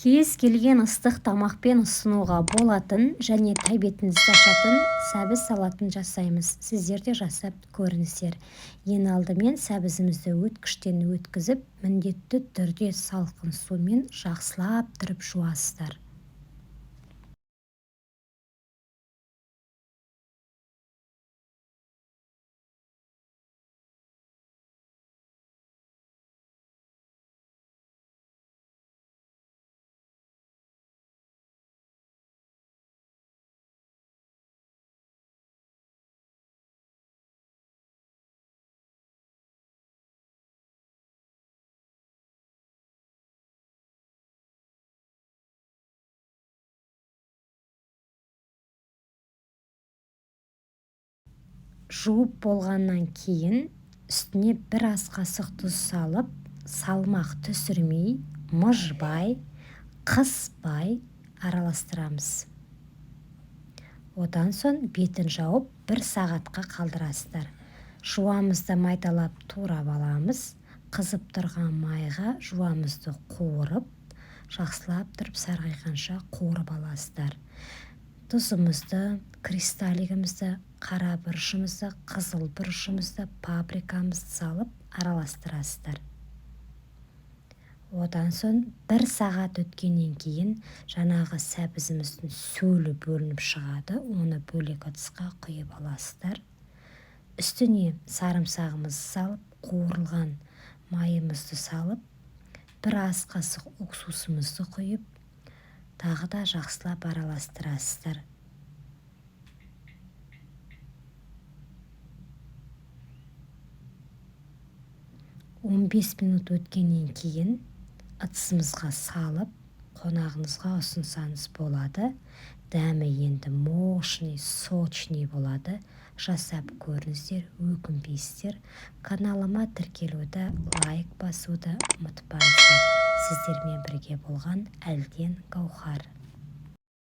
Кез келген ыстық тамақпен ұсынуға болатын және тәбетіңізді ашатын сәбіз салатын жасаймыз. Сіздер де жасап көріңіздер. Ең алдымен сәбізімізді өткіштен өткізіп, міндетті түрде салқын сумен жақсылап тұрып жуасыздар. Жуып болғаннан кейін үстіне бір ас қасық тұз салып, салмақ түсірмей, мыжбай, қыспай араластырамыз. Одан соң бетін жауып, бір сағатқа қалдырасыздар. Жуамызды майдалап турап аламыз. Қызып тұрған майға жуамызды қуырып, жақсылап тұрып сарғайғанша қуырып аласыздар. Тұзымызды, кристаллигімізді, қара бұрышымызды, қызыл бұрышымызды, паприкамызды салып араластырасыздар. Одан соң бір сағат өткеннен кейін жаңағы сәбізіміздің сөлі бөлініп шығады, оны бөлек ыдысқа құйып аласыздар. Үстіне сарымсағымызды салып, қуырылған майымызды салып, бір ас қасық уксусымызды құйып, тағы да жақсылап араластырасыздар. 15 минут өткеннен кейін ыдысымызға салып, қонағыңызға ұсынсаңыз болады. Дәмі енді мощный, сочный болады. Жасап көріңіздер, өкінбейсіздер. Каналыма тіркелуді, лайк басуды ұмытпаңыздар. Сіздермен бірге болған Әлден Гаухар.